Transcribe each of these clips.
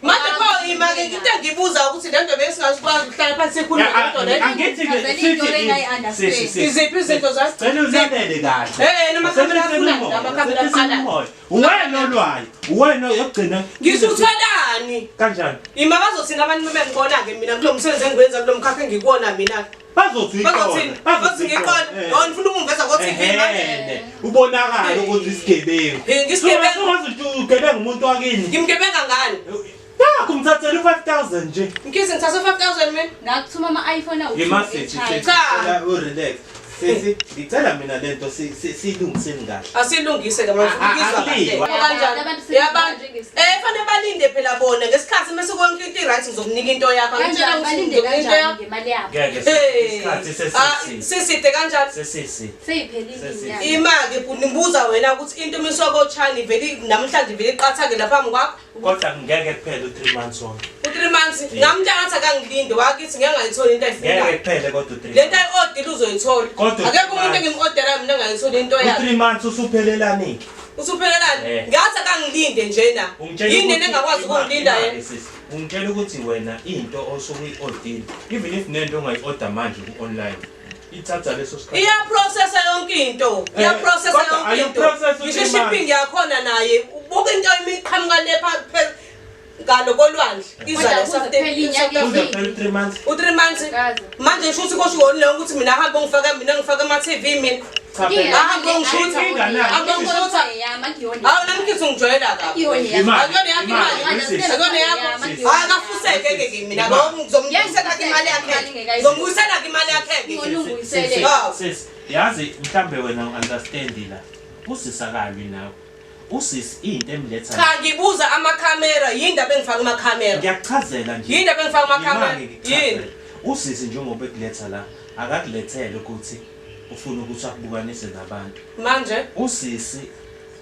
Manje pho ima-ke into engibuza ukuthi le nto besingasikwazi ukuhlala phansi sikhulume Ya, le nto le. angithi ke Chazelile sithi into engayi-understand. sisi, sisi. Iziphi izinto zakho? Cela ulalele kahle. Eh, noma Sesisele khamera afuna, umoya, amakhamera sesisele aqala. umoya. Uwena olwayo, uwena yokugcina. Ngisho utholani? Kanjani? Ima bazothini abantu uma bengibona-ke mina kulo msebenzi engiwenza kulo mkhakha engikuwona mina. Bazothi Bazothini? Bazothi ngiqona. Oh, nifuna ukungiveza ko-TV manje. Ehene, ubonakala ukuthi isigebengu. Eh, ngisigebengu. Ungaze uthi ugebenga umuntu wakini. Ngimgebenga ngani? Nakho umthathele u-5000 nje. Mkhize ngithathe 5000 mina. Ngakuthuma ama-iPhone awu Yema sisi, eChina. Cha. cela urelax. Sisi, ngicela mina lento siyilungiseni kahle. Asilungise ke manje Ah, ukizwa kahle. akuliwa. Kanjani? Abantu Yabantu sebenzisa eh fanele balinde phela bona ngesikhathi mase konke into i-right ngizokunika into yakho. Angitshela Kanjani ukuthi balinde ngizokunika into kanjani yakho. ngemali yabo? Ngeke Hey. isikhathi Ah, sesiside. siside kanjani? Sesiside. Seyiphelile Sesi- inyanga. Ima-ke bhuti ngibuza wena ukuthi into imiswa kochina ivele namhlanje ivele iqathake lapha phambi kwakho. Kodwa ngeke kuphele u-3 months wonke. U-3 months ngamtshela ngathi akangilinde wakithi ngeke ngayitholi into Ngeke ayifunayo. kuphele kodwa u-3. Le nto ayi-odile uzoyithola. Kodwa Akekho umuntu u-three engim-odelayo mina engayitholi into yakhe. U-3 months usuphelelani ke? Usuphelelani? Eh. Ngathi akangilinde njena. Ungitshela Yini ukuthi- engakwazi ukungilinda Imali, yena? sisi. Ungitshela ukuthi wena into osuke uyi-odile, even if nento ongayi-order manje ku-online, ithatha leso sikhathi. Iyaprocessa yonke into. Eh, Iyaprocessa kodwa yonke into. ayiprocess Ngisho u-three shipping months. yakhona naye. Ubuka into imiqhamuka le ngalo kolwandle. Iza Kodwa la kuze South kuphele inyanga Africa. Kuze kuphele u-3 months. U-3 months. Kaze. Manje ngisho ukuthi kosho wona leyo ukuthi mina ahambe ngifake mina ngifake ama-TV mina. Cha phela. Ahambe ngishutha. Ahambe ngishutha. Hawu nami ngithi ungijwayela kabi. Akuyona yami. Imali, Akuyona yakho imali. imali, sisi. Akuyona yakho. Sisi. Hayi akafuseke ke ke mina. Imali. Ngizomubuyisela ke imali yakhe. Ngizomubuyisela ke imali yakhe ke. Ngolunguyisele. Sisi, Hawu. sisi, yazi mhlambe wena u-understand la. Usisi akalwi nawe. Usisi into emletha. Cha ngibuza amakhamera yini indaba engifaka amakhamera. Ngiyakuchazela nje. Yini indaba engifaka amakhamera? Yima-ke ngikuchazele. Yini? Usisi njengoba ekuletha la, akakulethele ukuthi ufuna ukuthi akubukanise nabantu. Manje Usisi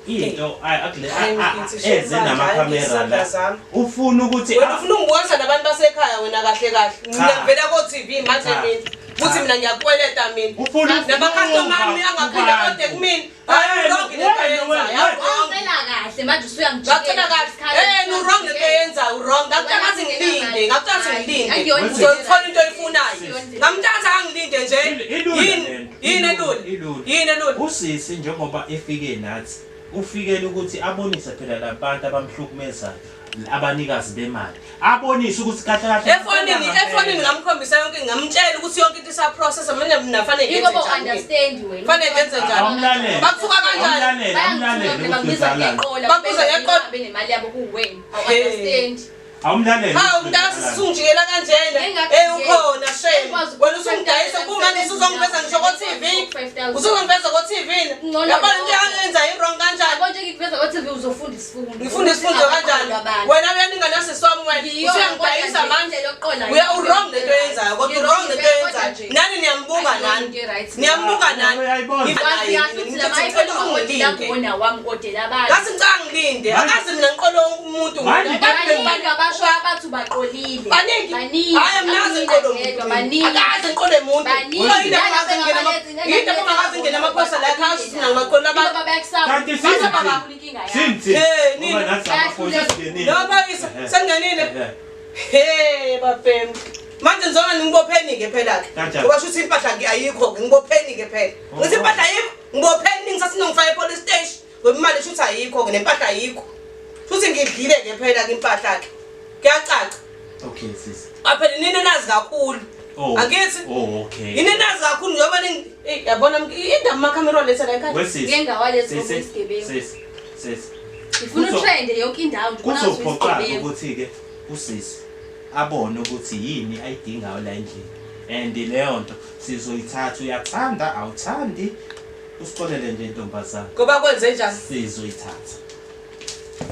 into Hayi, ngithi eze namakhamera isandla la. sami. Ufuna ukuthi wena ufuna ungibonisa nabantu basekhaya wena kahle kahle. Mina Cha. ngivela ko-TV manje Cha. mina. Futhi Cha. mina ngiyakweleta mina. Ufuna Namakhastoma ami angaphinda ode kumina. Hayi wrong lento Wena, wena, oyenzayo. wena. Wrong. Ngicela kahle manje usuyangijikela. Ngakutshela kahle. Eh, no wrong lento oyenzayo wrong. Ngakutshela ngathi ngilinde, ngakutshela ngathi ngilinde. Akuyona Uzolithola into oyifunayo. Sisi. Ngamtshela ngathi akangilinde nje. Ilula Yini? lento. Yini elula? Ilula. Yini elula? Usisi njengoba efike nathi ufikele ukuthi abonise phela labantu abamhlukumezayo abanikazi bemali abonise ukuthi kahle kahle Efonini, efonini ngamkhombisa yonke ngamtshela ukuthi yonke into isaprocess manje mina fanele Yiko ngenze bo njani. understand wena. Fanele ngenze njani? Awumlalele. Bakuthuka kanjani? Awumlalele, awumlalele Bayangithuka ukuthi bakubiza kwenzakalani. ngeqola. Bakubiza ngeqola. Bahambe nemali yabo kuwena. Awu Hey. understand. Awumlalele. Hawu mntaka sisungijikela kanjena. Eh ukhona shame. Wena usungidayisa kumanje usuzongiveza ngisho ko-TV. Usuzongiveza ko-TV. Ngcono Yabona into lokho. yangenza i-wrong kanjani? Yabo nje ngikuveza ko-TV uzofunda isifundo. Ngifunda isifundo kanjani? Abantu. Wena uyaninga nosisi wami wena. Ngiyona Usuyangidayisa kodwa nje manje. indlela yokuqola Uya u-wrong lento oyenzayo kodwa u-wrong lento oyenzayo. Kodwa nje. Nani niyambuka Akuyona nani. into e-right. Niyambuka nani. Uyayibona. Wazi kahle ukuthi la Ngicela ma-iPhone ungodela ungilinde. ngona wami ngodela abantu. Ngathi ngicela ngilinde. Akazi mina ngiqole umuntu Manje mina. Baningi abantu abasho abathi ubaqolile. Baningi. Baningi. Hayi mina azi ngiqole Angiyedwa, umuntu. Baningi. Akazi ngiqole umuntu. Baningi. Yini akazi ngena yini abangakazi ngena amaphoyisa la ekhaya sina ngibaqola abantu. Ngoba bayakusaba. Kanti Bathi sinzi. abakhulu inkinga yabo. Sinzi. Hey, nini? Ngoba nathi amaphoyisa singenile. Nophoyisa Ehhe. sengingenile. Ehhe. Hey bafemi. Manje ngizona ningibopheni ke phela ke. Kanjani? Ngoba shuthi impahla ngi ayikho ke ngibopheni ke phela. Oh. Ngithi impahla ayikho ngibopheni ngisathi ngifake epolice station. Ngoba imali shuthi ayikho ke nempahla ayikho. Futhi ngidlile ke phela ke impahla ke. Kuyacaca. Okay sisi. Aphela nini nazi kakhulu. Oh. Angithi Oh okay. yini nazi kakhulu njengoba ning Eh, yabona indaba amakhamera oletha la ekhaya. Wesisi. Ngeke ngawalethi Sisi, ngoba uyisigebengu. Sisi. Sisi. Ngifuna utrend yonke indawo nje ubona ngathi Kuzophoqa uyisigebengu. ukuthi ke usisi abone ukuthi yini ayidingayo la endlini. And leyo nto sizoyithatha uyathanda awuthandi usixolele nje ntombazana. Ngoba kwenze njani? Sizoyithatha.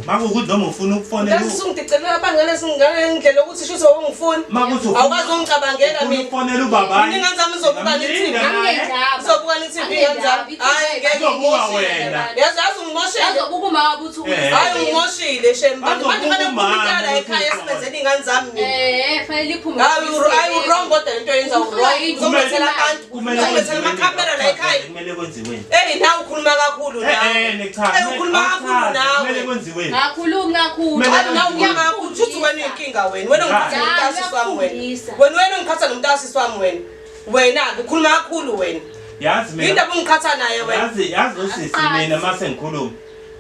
Makuwukuthi noma ufuna ukufonela Ngathi sungidicilela phansi ngale ndlela yokuthi shuthi awungifuni. Makuthi Awukwazi ungicabangela ufuna mina. ukufonela ubaba. Mina ingane zami izobuka ne-TV. Anginendaba. Izobuka ne-TV ingane zami. Hayi ngeke Izobuka ngimoshile. wena. Yazi yazi ungimoshile. Bazobuka uma wabo uthi Eh. Hayi ungimoshile shem. Manje Bazobuka manje fanele umama kuphume icala ukuthi ekhaya ukhona. esibenzela ingane zami mina. Eh, fanele iphume. Hayi hayi wrong kodwa lento oyenza wrong. Uzongilethela abantu. Kumele Uzongilethela amakhamera la ekhaya. Kumele kwenziweni. Hey nawe ukhuluma kakhulu nawe. Eh eh cha. Hey ukhuluma kakhulu nawe. Kumele kwenziweni. Ngakhulumi kakhulu. Kumele Hayi nawe ukhuluma kakhulu. Shuthi wena uyinkinga wena. Wena ungiphatha Njalo nomntakasisi wami wena. uyakufundisa. Wena ungiphatha nomntakasisi wami wena. Wena-ke ukhuluma kakhulu wena. Yazi mina Yindaba ungiphatha naye wena. yazi usisi Asiqali. mina mase ngikhuluma.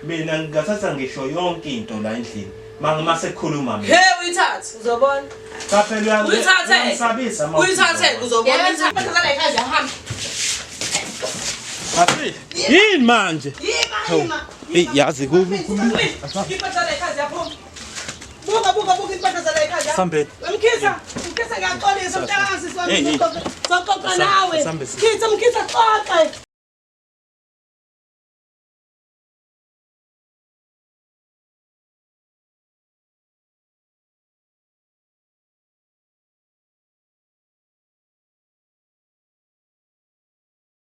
Mina ngingathatha ngisho yonke into la endlini. Mase kukhuluma mina. He uyithathe uzobona. Cha phela Uyithathe. uyangisabisa ma. Uyithathe uzobona. Yebo. Impahla zala ekhaya ziyahamba. Afi. Yini manje? Yima yima. Hey yazi kubi. Impahla zala ekhaya ziyaphuma. Buka buka buka impahla zala ekhaya. Sambeni. Mkhiza, Mkhiza ngiyaxolisa mntakasisi wami Hey, hey. soxoxa nawe. Asambe sisi. Mkhiza, Mkhiza xoxe.